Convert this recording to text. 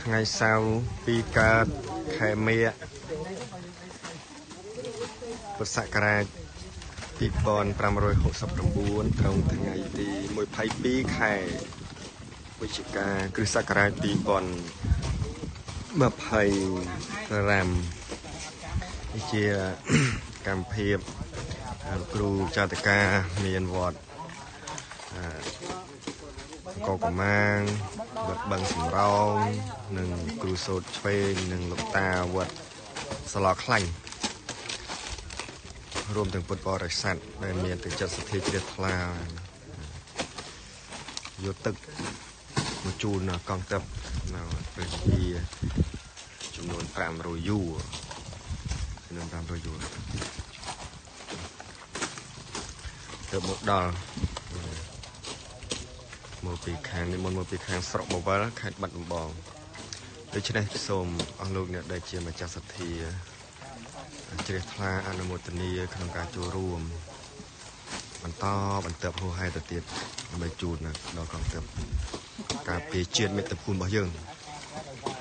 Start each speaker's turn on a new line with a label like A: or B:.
A: ថ្ងៃសៅរ៍2កើតខែមេឃពុទ្ធសករាជ2569ត្រង់ថ្ងៃទី22ខែវិច្ឆិកាគ្រិស្តសករាជ2025នេះជាកម្មភាពគ្រូចាតកាមានវត្តកកម៉ាងវត្តបឹងសំរោងនិងគ្រូសូត្រឆ្វេងនិងលោកតាវត្តសឡខ្លាញ់រួមទាំងពុទ្ធបរិស័ទដែលមានទឹកចិត្តសទ្ធាជ្រះថ្លាយកទឹកមកជូនកងទ័ពនៅព្រះវិហារចំនួន500យួរចំនួន500យួរទៅមកដល់មកពីខាងនិមន្តមកពីខាងស្រុកបវរខេត្តបាត់ដំបងដូច្នេះសូមអស់លោកអ្នកដែលជាម្ចាស់សទ្ធាជ្រះថ្លាអនុមោទនាក្នុងការចូលរួមបន្តបន្ទាប់ហួសហេតុទៅទៀតដើម្បីជូនដល់កងទ័ពការពារជាតិមាតុភូមិរបស់យើង។